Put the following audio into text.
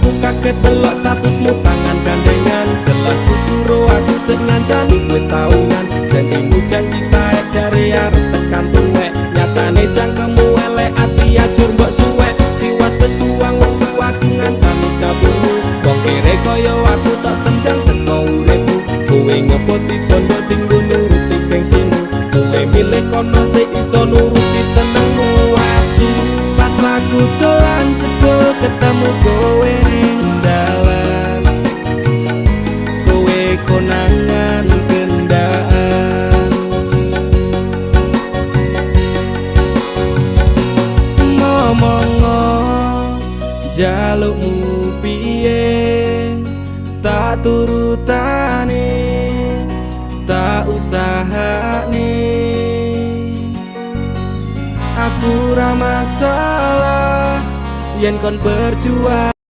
Aku kaget delok statusmu tangan gandengan. Jelas futuro aku sing ngancani kowe tahunan. Janjimu janji taek, jare arep tekan tuwek. Nyatane cangkemmu elek, ati ajur mbok suwek. Tiwas wis buang wektu aku ngancani dapurmu. Wong kere kaya aku tak tendang saka uripmu. Kowe ngepoti bondo tinggo nuruti gengsimu. Kowe milih kono sing iso nuruti senengmu, asu. Pas aku dolan jebul ketemu kowe ning dalan. Kowe konangan kendaan. Ngomong jalukmu piye, tak turutane, tak usahane. Aku ra masalah yen kon berjuang.